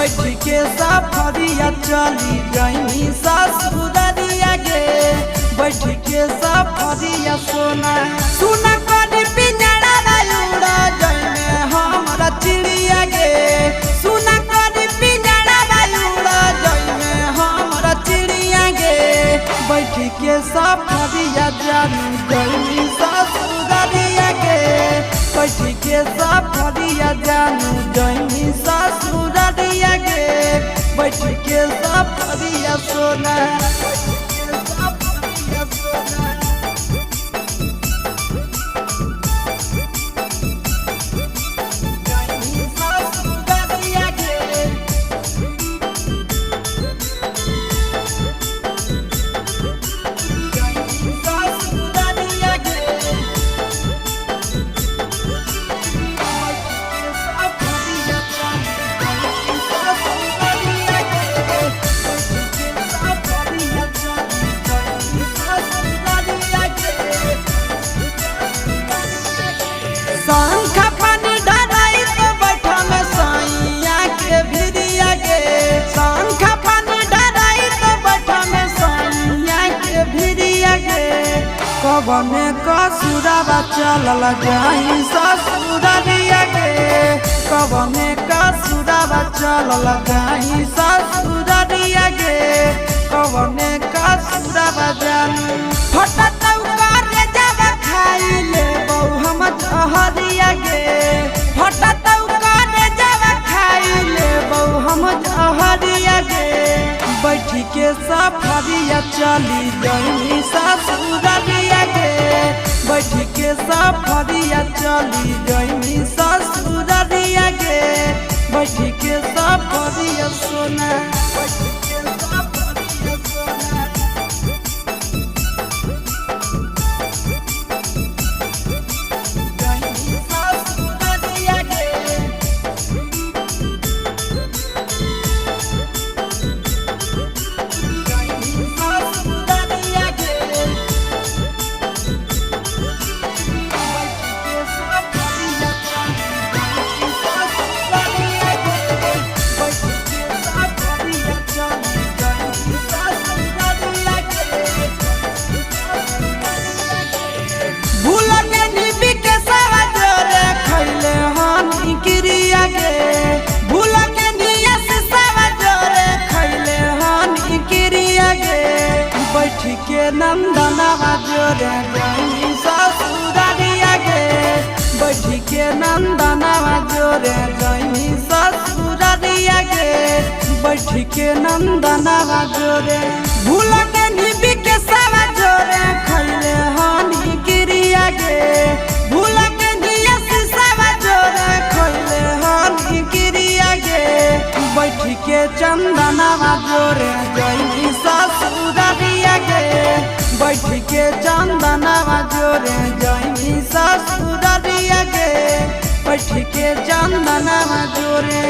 बैठ के सफरिया चली जइनी ससुररिया गे, बैठ के सफरिया सोना। सुना करी पिंजरा उड़ा जइने हमरा चिड़िया गे, सुना करी पिंजरा उड़ा जइने हमरा चिड़िया गे, बैठ के सफरिया जानू जइनी ससुररिया गे, बैठ के सफरिया जानू जइनी ससुररिया गे, बैठ के सफरिया सोना। शंखा पानी डराई तो बैठा में सैया के भिरिया गे, शंखा पानी डराई तो बैठा में सैया के भिरिया गे, कवने कसुरवा चलल जाई ससुररिया गे, कवने कसुरवा चलल जाई ससुररिया गे, कवने कसुरवा जानू। फटत करे जावा खाई ले बहु हम जहरिया गे, फटत करे जावा खाई ले बहु हम जहरिया गे, बैठ के सफरिया चली जइनी ससुररिया गे, बैठ के सफरिया चली जइनी ससुररिया गे, बैठ के सफरिया सोना। बैठ के नंदनवा जोरे गइनी ससुररिया गे, बैठ के नंदनवा जोरे गइनी ससुररिया गे, बैठ के नंदनवा जोरे। भूल के निबी के सावा जोरे खैले हानि क्रिया गे, भूल के निया से सावा जोरे खैले हानि क्रिया गे, बैठ के चंदनवा जोरे गइनी ससुररिया गे, बैठ के चंदनवा जोरे जइनी ससुररिया गे, बैठ के चंदनवा जोरे।